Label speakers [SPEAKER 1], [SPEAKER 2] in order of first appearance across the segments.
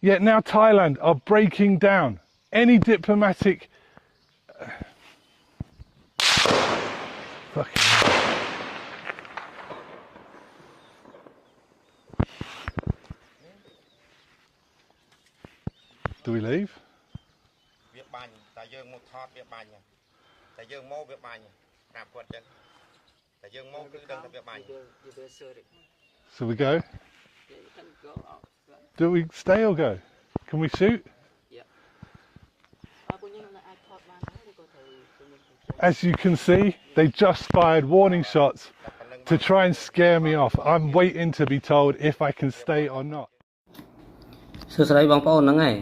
[SPEAKER 1] Yet now Thailand are breaking down any diplomatic. Fucking hell. Do we leave?
[SPEAKER 2] វាបាញ់តែយើងមកថតវាបាញ់តែយើងមកវាបាញ់ប្រាប់គាត់ចឹងតែយើងមកគឺដឹងថាវាបាញ់
[SPEAKER 3] You will shoot it.
[SPEAKER 1] So we go?
[SPEAKER 3] Yeah, you can go out. Right?
[SPEAKER 1] Do we stay or go? Can we shoot?
[SPEAKER 3] អើពួកយើងនៅអាចថតបានដែរឬក៏ត្រូវជំនាញទៅ
[SPEAKER 1] As you can see, they just fired warning shots
[SPEAKER 2] តែប៉ុណ្្នឹង
[SPEAKER 1] to try and scare me off. I'm waiting to be told if I can stay or not.
[SPEAKER 4] សួស្តីបងប្អូនហ្នឹងហើយ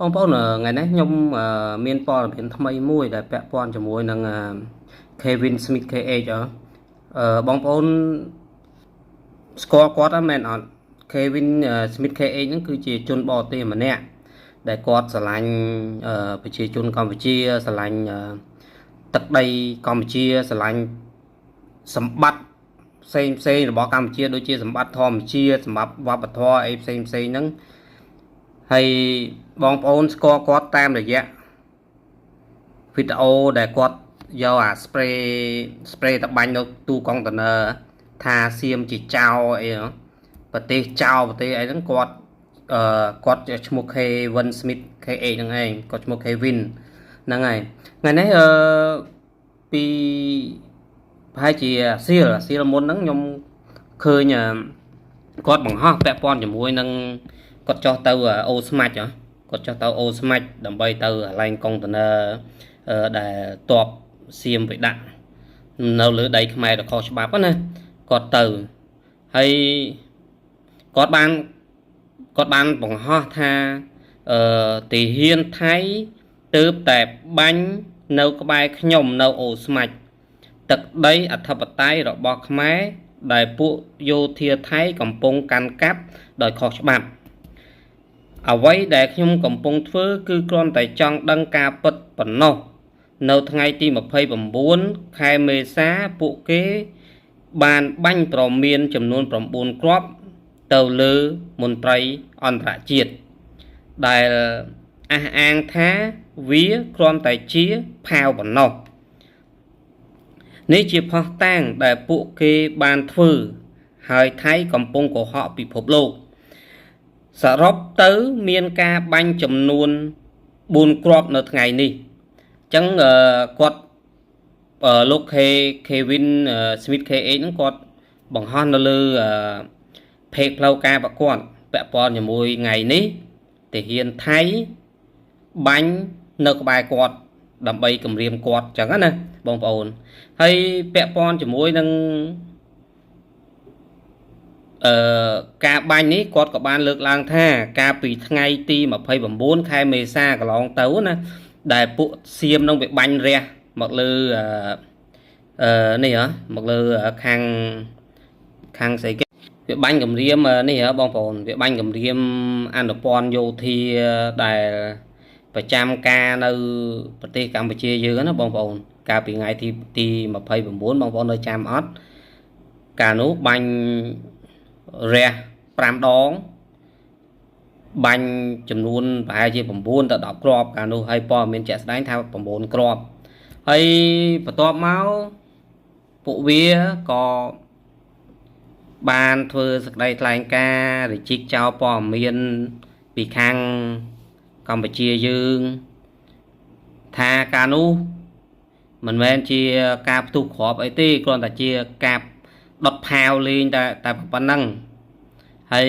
[SPEAKER 4] បងប្អូនអឺថ្ងៃនេះខ្ញុំអឺមានព័ត៌មានថ្មីមួយដែលពាក់ព័ន្ធជាមួយនឹងអឺ Kevin Smith KH អឺអឺបងប្អូនស្គាល់គាត់ហ្នឹងមែនអត់ Kevin Smith KH ហ្នឹងគឺជាជនបរទេសម្នាក់ដែលគាត់ស្រឡាញ់អឺប្រជាជនកម្ពុជាស្រឡាញ់អឺទឹកដីកម្ពុជាស្រឡាញ់សម្បត្តិផ្សេងផ្សេងរបស់កម្ពុជាដូចជាសម្បត្តិធម្មជាតិសម្បត្តិវប្បធម៌អីផ្សេងផ្សេងហ្នឹង ហើយបងប្អូនស្គាល់គាត់តាមរយៈវីដេអូដែលគាត់យកអា spray ទៅបាញ់នៅទូកុងតឺន័រថាសៀមជាចោរអីហ្នឹងប្រទេសចោរប្រទេសអីហ្នឹងគាត់អឺគាត់ឈ្មោះ Kevin Smith KH ហ្នឹងឯងគាត់ឈ្មោះ Kevin ហ្នឹងហើយថ្ងៃនេះអឺពីប្រហែលជាអាសៀលអាសៀលមុនហ្នឹងខ្ញុំឃើញអឺគាត់បង្ហោះពាក់ព័ន្ធជាមួយនឹង គាត់ចុះទៅអូស្មាច់ហ៎គាត់ចុះទៅអូស្មាច់ដើម្បីទៅកន្លែងកុងតឺន័រអឺដែលតបសៀមទៅដាក់នៅលើដីខ្មែរដ៏ខុសច្បាប់ហ្នឹងណាគាត់ទៅហើយគាត់បានគាត់បានបង្ហោះថាអឺទាហានថៃទៅតែបាញ់នៅក្បែរខ្ញុំនៅអូស្មាច់ទឹកដីអធិបតេយ្យរបស់ខ្មែរដែលពួកយោធាថៃកំពុងកាន់កាប់ដោយខុសច្បាប់ អ្វីដែលខ្ញុំកំពុងធ្វើគឺគ្រាន់តែចង់ដឹងការពិតប៉ុណ្ណោះនៅថ្ងៃទី29ខែមេសាពួកគេបានបាញ់ប្រមានចំនួន9គ្រាប់ទៅលើមន្ត្រីអន្តរជាតិដែលអះអាងថាវាគ្រាន់តែជាផាវប៉ុណ្ណោះនេះជាផុសតាងដែលពួកគេបានធ្វើហើយថៃកំពុងកុហកពិភពលោក សរុបទៅមានការបាញ់ចំនួន4គ្រាប់នៅថ្ងៃនេះអញ្ចឹងអឺគាត់អឺលោក K Kevin Smith KH ហ្នឹងគាត់បង្ហោះនៅលើអឺ page ផ្លូវការប្រកួតពាក់ព័ន្ធជាមួយថ្ងៃនេះទាហានថៃបាញ់នៅក្បែរគាត់ដើម្បីគម្រាមគាត់អញ្ចឹងណាបងប្អូនហើយពាក់ព័ន្ធជាមួយនឹង អឺការបាញ់នេះគាត់ក៏បានលើកឡើងថាកាលពីថ្ងៃទី29ខែមេសាកន្លងទៅណាដែលពួកសៀមនឹងវាបាញ់រះមកលើអឺអឺនេះហ៎មកលើខាងខាងស្អីគេវាបាញ់គម្រាមនេះហ៎បងប្អូនវាបាញ់គម្រាមអនុព័ន្ធយោធាដែលប្រចាំការនៅប្រទេសកម្ពុជាយើងណាបងប្អូនកាលពីថ្ងៃទីទី29បងប្អូននៅចាំអត់កាលនោះបាញ់ រះ5ដងបាញ់ចំនួនប្រហែលជា9ទៅ10គ្រាប់កាលនោះហើយព័ត៌មានជាក់ស្ដែងថា9គ្រាប់ហើយបន្ទាប់មកពួកវាក៏បានធ្វើសេចក្តីថ្លែងការណ៍រជីកចោលព័ត៌មានពីខាងកម្ពុជាយើងថាកាលនោះមិនមែនជាការផ្ទុះគ្រាប់អីទេគ្រាន់តែជាការដុតផាវលេងតែតែប៉ុណ្្នឹងហើយ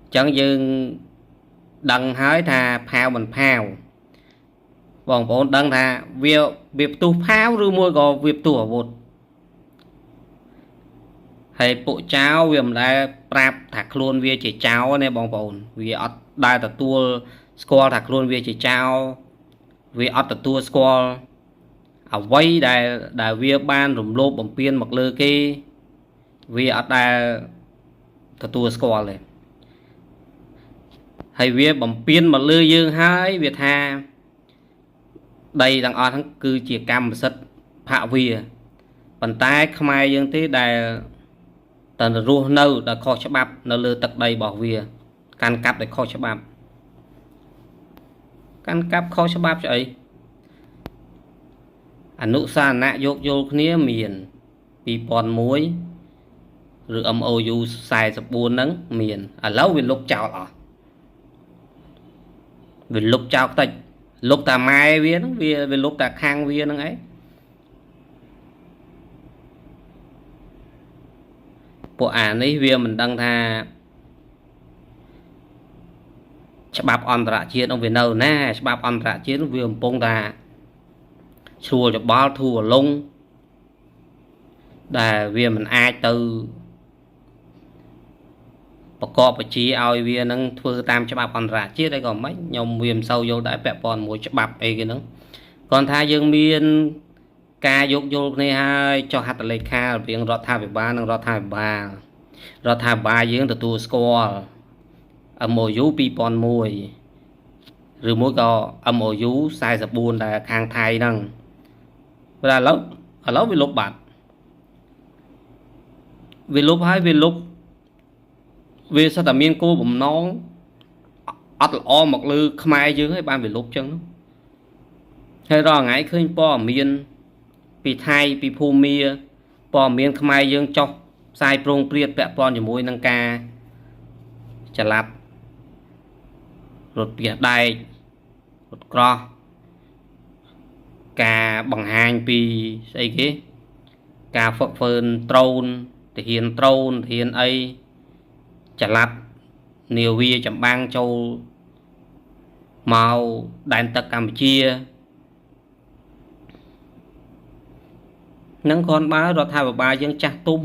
[SPEAKER 4] អញ្ចឹងយើងដឹងហើយថាផាវមិនផាវបងប្អូនដឹងថាវាវាផ្ទុះផាវឬមួយក៏វាផ្ទុះអាវុធហើយពួកចៅវាមិនដែលប្រាប់ថាខ្លួនវាជាចៅណាបងប្អូនវាអត់ដែលទទួលស្គាល់ថាខ្លួនវាជាចៅវាអត់ទទួលស្គាល់អ្វីដែលដែលវាបានរំលោភបំពានមកលើគេវាអត់ដែលទទួលស្គាល់ទេហើយវាបំពានមកលើយើងហើយវាថាដីទាំងអស់ហ្នឹងគឺជាកម្មសិទ្ធិផាកវាប៉ុន្តែខ្មែរយើងទេដែលតែរស់នៅដោយខុសច្បាប់នៅលើទឹកដីរបស់វា កាន់កាប់ដោយខុសច្បាប់កាន់កាប់ខុសច្បាប់ស្អីអនុស្សរណៈយោគយល់គ្នាមាន2001ឬ MOU 44ហ្នឹងមានឥឡូវវាលុបចោលអស់វាលុបចោលខ្ទេចលុបតាម៉ែវាហ្នឹងវាវាលុបតាខាងវាហ្នឹងឯងពួកអានេះវាមិនដឹងថាច្បាប់អន្តរជាតិនោះវានៅណាច្បាប់អន្តរជាតិនោះវាកំពុងតាជ្រួលច្បល់ធូរលងដែលវាមិនអាចទៅប្រកបវិជាឲ្យវានឹងធ្វើតាមច្បាប់អន្តរជាតិអីក៏មិនខ្ញុំវាមិនសូវយល់ដែរពាក់ព័ន្ធមួយច្បាប់អីគេហ្នឹងគ្រាន់ថាយើងមានការយោគយល់គ្នាហើយចុះហត្ថលេខារវាងរដ្ឋាភិបាលនិងរដ្ឋាភិបាលរដ្ឋាភិបាលយើងទទួលស្គាល់ MOU 2001ឬមួយក៏ MOU 44ដែលខាងថៃហ្នឹងព្រោះឥឡូវវាលុបបាត់វាលុបហើយវាលុបវាសិតតែមានគោលបំណងអត់ល្អមកលើខ្មែរយើងហើយបានវាលុបចឹងហើយរាល់ថ្ងៃឃើញព័ត៌មានពីថៃពីភូមាព័ត៌មានខ្មែរយើងចុះផ្សាយប្រងព្រាតពាក់ព័ន្ធជាមួយនឹងការចល័តរថពាសដែករថក្រោះការបង្ហាញពីស្អីគេការហ្វឹកហ្វឺនត្រូនទាហានត្រូនទាហានអីចល័តនាវាចម្បាំងចូលមកដែនទឹកកម្ពុជានឹងគ្រាន់បើរដ្ឋាភិបាលយើងចាស់ទុំ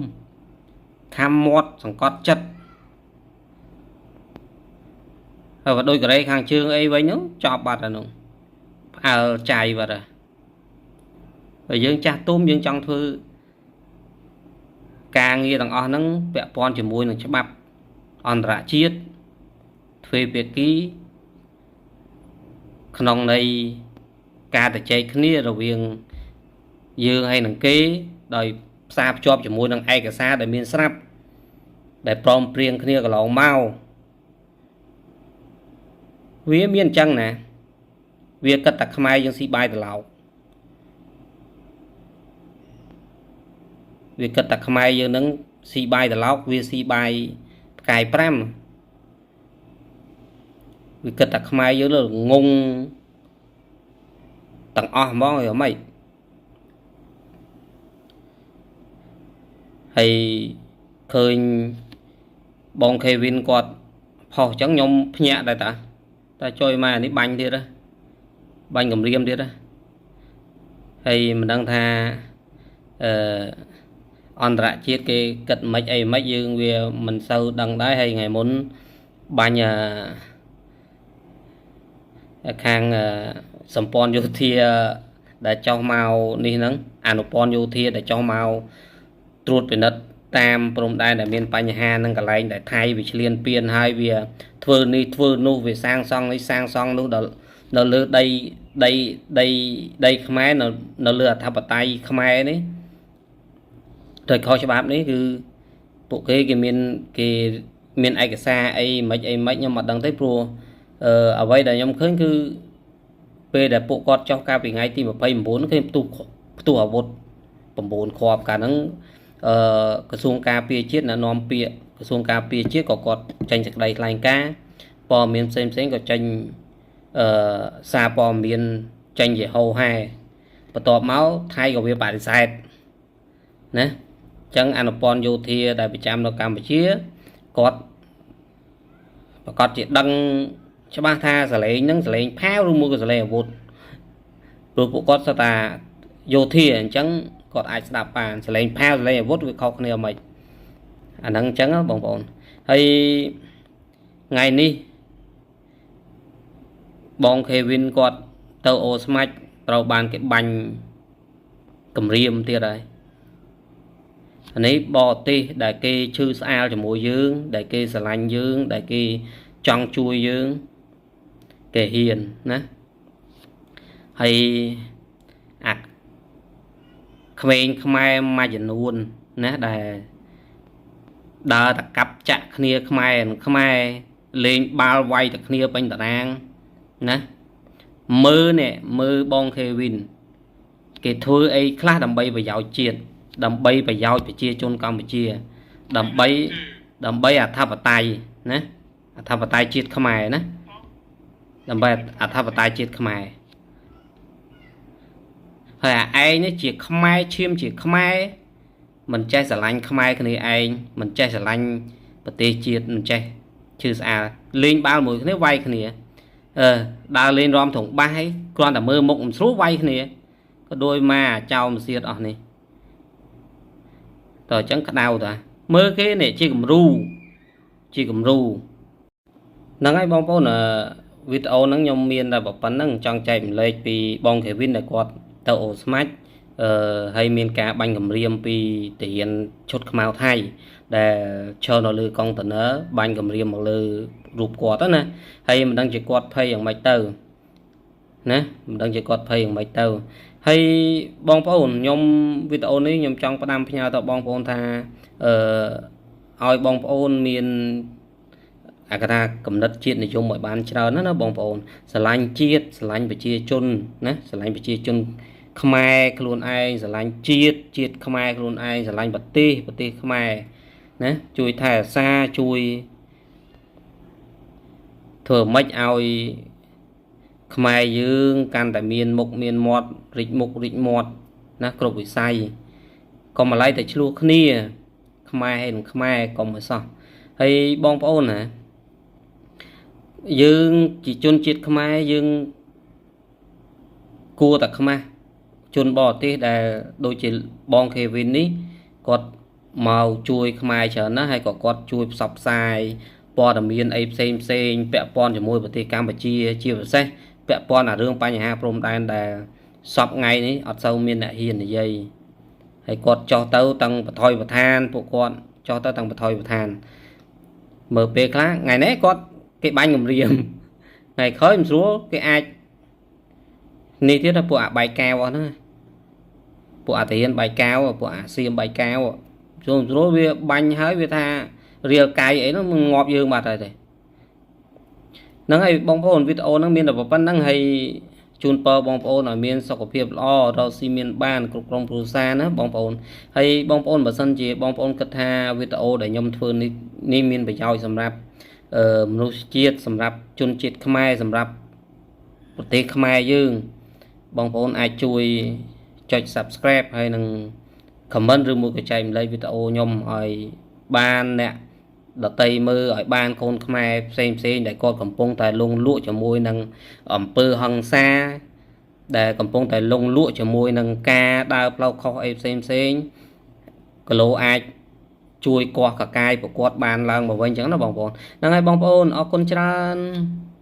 [SPEAKER 4] ខំមាត់សង្កត់ចិត្តហើយបើដូចកូរ៉េខាងជើងអីវិញនោះចប់បាត់អានោះផ្អើលចៃបាត់ហើយបើយើងចាស់ទុំយើងចង់ធ្វើការងារទាំងអស់ហ្នឹងពាក់ព័ន្ធជាមួយនឹងច្បាប់អន្តរជាតិទ្វេភាគីក្នុងន័យការទៅចែកគ្នារវាងយើងហើយនឹងគេដោយផ្សារភ្ជាប់ជាមួយនឹងឯកសារដែលមានស្រាប់ដែលព្រមព្រៀងគ្នាកន្លងមកវាមានអញ្ចឹងណាវាគិតតែខ្មែរយើងស៊ីបាយត្រឡោកវាគិតតែខ្មែរយើងនឹងស៊ីបាយត្រឡោកវាស៊ីបាយផ្កាយ5វាគិតតែខ្មែរយើងលើងងទាំងអស់ហ្មងហើយម៉េចហើយឃើញបង Kevin គាត់ផុសអញ្ចឹងខ្ញុំភ្ញាក់ដែរតាតែចុយមកអានេះបាញ់ទៀតហ៎បាញ់គម្រាមទៀតហ៎ហើយមិនដឹងថាអឺអន្តរជាតិគេគិតមិនអីមិនយើងវាមិនសូវដឹងដែរហើយថ្ងៃមុនបាញ់អាខាងសម្ព័ន្ធយោធាដែលចោះមកនេះហ្នឹងអនុព័ន្ធយោធាដែលចោះមកត្រួតពិនិត្យតាមព្រំដែនដែលមានបញ្ហានឹងកន្លែងដែលថៃវាឈ្លានពានហើយវាធ្វើនេះធ្វើនោះវាសាងសង់នេះសាងសង់នោះដល់នៅលើដីដីដីដីខ្មែរនៅនៅលើអធិបតេយ្យខ្មែរនេះដោយខុសច្បាប់នេះគឺពួកគេគេមានគេមានឯកសារអីមិនអីមិនខ្ញុំអត់ដឹងទេព្រោះអឺអ្វីដែលខ្ញុំឃើញគឺពេលដែលពួកគាត់ចុះកាលពីថ្ងៃទី29ឃើញផ្ទុះផ្ទុះអាវុធ9គ្រាប់កាលហ្នឹងអឺក្រសួងការពារជាតិណែនាំពាក្យក្រសួងការពារជាតិក៏គាត់ចេញសេចក្តីថ្លែងការណ៍ព័ត៌មានផ្សេងផ្សេងក៏ចេញអឺសារព័ត៌មានចេញជាហោហែបន្ទាប់មកថៃក៏វាបដិសេធណាអញ្ចឹងអនុព័ន្ធយោធាដែលប្រចាំនៅកម្ពុជាគាត់ប្រកាសជាដឹងច្បាស់ថាសលេងហ្នឹងសលេងផាវឬមួយក៏សលេងអាវុធព្រោះពួកគាត់សុទ្ធតាយោធាអញ្ចឹងគាត់អាចស្ដាប់បានសលេងផាវសលេងអាវុធវាខុសគ្នាមិនអាហ្នឹងអញ្ចឹងបងប្អូនហើយថ្ងៃនេះបង Kevin គាត់ទៅអូស្មាច់ត្រូវបានគេបាញ់គម្រាមទៀតហើយអានេះបរទេសដែលគេឈឺស្អាលជាមួយយើង ដែលគេស្រឡាញ់យើង ដែលគេចង់ជួយយើងគេហ៊ានណាហើយអាក្មេងខ្មែរមួយចំនួនណាដែលដើរតកាប់ចាក់គ្នាខ្មែរនិងខ្មែរ លេងបាល់វាយតែគ្នាពេញតារាងណាមើលនេះមើលបងខេវិនគេធ្វើអីខ្លះដើម្បីប្រយោជន៍ជាតិដើម្បីប្រយោជន៍ប្រជាជនកម្ពុជា ដើម្បីដើម្បីអធិបតេយ្យណាអធិបតេយ្យជាតិខ្មែរណាដើម្បីអធិបតេយ្យជាតិខ្មែរហើយអាឯងនេះជាខ្មែរឈាមជាខ្មែរមិនចេះស្រឡាញ់ខ្មែរគ្នាឯងមិនចេះស្រឡាញ់ប្រទេសជាតិមិនចេះឈឺស្អាលលេងបាល់មួយគ្នាវាយគ្នាអឺដើរលេងរំត្រង់បាសហើយគ្រាន់តែមើលមុខមិនស្រួលវាយគ្នាក៏ដោយមកអាចោមសៀតអស់នេះតើអញ្ចឹងក្តៅតាមើលគេនេះជាគំរូជាគំរូហ្នឹងហើយបងប្អូនអឺវីដេអូហ្នឹងខ្ញុំមានតែប៉ុណ្្នឹងចង់ចែករំលែកពីបងខេវិនដែលគាត់ទៅអូស្មាច់អឺហើយមានការបាញ់គម្រាមពីទាហានឈុតខ្មៅថៃដែលឈរនៅលើកុងតឺន័របាញ់គម្រាមមកលើរូបគាត់ណាហើយមិនដឹងជាគាត់ភ័យយ៉ាងម៉េចទៅណាមិនដឹងជាគាត់ភ័យយ៉ាងម៉េចទៅហើយបងប្អូនខ្ញុំវីដេអូនេះខ្ញុំចង់ផ្ដាំផ្ញើទៅបងប្អូនថាអឺឲ្យបងប្អូនមានអាកថាកំណត់ជាតិនិយមឲ្យបានច្រើនណាណាបងប្អូនស្រឡាញ់ជាតិស្រឡាញ់ប្រជាជនណាស្រឡាញ់ប្រជាជនខ្មែរខ្លួនឯងស្រឡាញ់ជាតិជាតិខ្មែរខ្លួនឯងស្រឡាញ់ប្រទេសប្រទេសខ្មែរណាជួយថែរក្សាជួយធ្វើម៉េចឲ្យខ្មែរយើងកាន់តែមានមុខមានមាត់រិចមុខរិចមាត់ណាគ្រប់វិស័យកុំអាឡ័យតែឆ្លោះគ្នាខ្មែរហើយនឹងខ្មែរកុំឲ្យសោះហើយបងប្អូនណាយើងជាជនជាតិខ្មែរយើងគួរតែខ្មាស់ជនបរទេសដែលដូចជាបងខេវិននេះគាត់មកជួយខ្មែរច្រើនណាស់ហើយក៏គាត់ជួយផ្សព្វផ្សាយព័ត៌មានអីផ្សេងផ្សេងពាក់ព័ន្ធជាមួយប្រទេសកម្ពុជាជាពិសេសពាក់ព័ន្ធអារឿងបញ្ហាព្រំដែនដែលសពថ្ងៃនេះអត់សូវមានអ្នកហ៊ាននិយាយហើយគាត់ចោះទៅតាំងបថយប្រឋានពួកគាត់ចោះទៅតាំងបថយប្រឋានមើលពេលខ្លះថ្ងៃនេះគាត់គេបាញ់គម្រាមថ្ងៃក្រោយមិនស្រួលគេអាចនេះទៀតពួកអាបែកកែវអស់ហ្នឹងពួកអាទាហានបែកកែវពួកអាសៀមបែកកែវស្រួលស្រួលវាបាញ់ហើយវាថារៀលកាយអីហ្នឹងងាប់យើងបាត់ហើយទេហ្នឹងហើយបងប្អូនវីដេអូហ្នឹងមានតែប៉ុណ្្នឹងហើយជូនពរបងប្អូនឲ្យមានសុខភាពល្អរកស៊ីមានបានគ្រប់ក្រុមគ្រួសារណាបងប្អូនហើយបងប្អូនបើសិនជាបងប្អូនគិតថាវីដេអូដែលខ្ញុំធ្វើនេះនេះមានប្រយោជន៍សម្រាប់អឺមនុស្សជាតិសម្រាប់ជនជាតិខ្មែរសម្រាប់ប្រទេសខ្មែរយើងបងប្អូនអាចជួយចុច Subscribe ហើយនឹង comment ឬមួយក៏ចែករំលែកវីដេអូខ្ញុំឲ្យបានអ្នកដតីមើលឲ្យបានកូនខ្មែរផ្សេងផ្សេងដែលគាត់កំពុងតែលងលក់ជាមួយនឹងអំពើហិង្សាដែលកំពុងតែលងលក់ជាមួយនឹងការដើរផ្លូវខុសអីផ្សេងផ្សេងគីឡូអាចជួយកោះកកាយប្រកួតបានឡើងមកវិញអញ្ចឹងណាបងប្អូនហ្នឹងហើយបងប្អូនអរគុណច្រើន។